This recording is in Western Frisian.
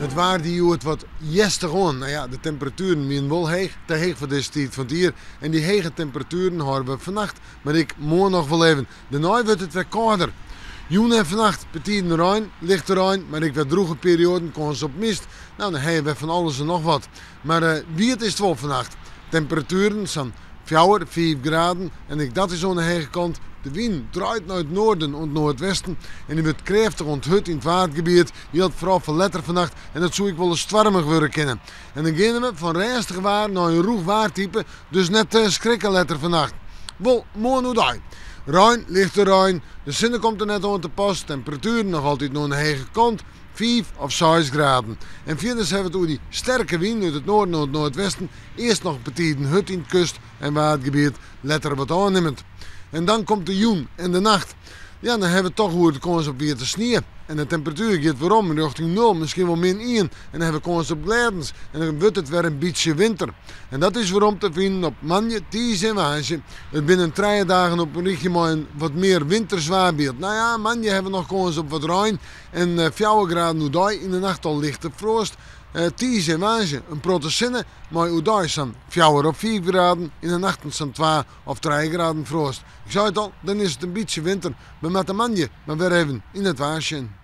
It waar die hjoed wat hjerstich oan. No ja, de temperatueren wienen wol heech, te heech foar dizze tiid fan it jier. En dy hege temperatueren hâlde we fannacht, mar ek moarn noch wol even. Dêrnei wurdt it wer kâlder. Jûn en fannacht betiden rein, lichte rein, mar ek wer drûge perioaden, kâns op mist. No, dan ha je wer fan alles en noch wat. Mar wiet is it wol fannacht. Temperatueren sa'n fjouwer, fiif graden en ek dat is oan de hege kant. De wyn draait nei it noarden oant noardwesten en dy wurdt krêftich oant hurd yn it Waadgebiet. Jildt foaral foar letter fannacht en dat soe ek wolris stoarmich wurde kinne. En dan geane we fan rêstich waar nei in rûch waartype, dus net skrikke letter fannacht. Wol moarn oerdei. Rein, lichte rein, de sinne komt der net oan te pas, temperatueren noch altyd oan de hege kant, fiif of seis graden. En fierders hawwe we it oer dy sterke wyn út it noarden oant noardwesten, earst noch betiden hurd yn it kust en Waadgebiet, letter wat ôfnimmend. En dan komt de jûn en de nacht. Ja, dan hawwe we it toch oer de kâns op wiete snie. En de temperatuer giet werom rjochting nul, miskien wol min ien. En dan hawwe we kâns op glêdens. En dan wurdt it wer in bytsje winter. En dat is werom te finen op moandei, tiisdei en woansdei. It binne trije dagen op in rychje mei in wat mear winters waarbyld. No ja, moandei hawwe we noch kâns op wat rein en fjouwer graden oerdei, yn de nacht al lichte froast. Tiisdei en woansdei in protte sinne mei oerdei sa'n fjouwer of fiif graden, yn de nachten sa'n twa of trije graden froast. Ik sei it al, dan is it in bytsje winter. We moatte moandei mar wer even yn it waar sjen.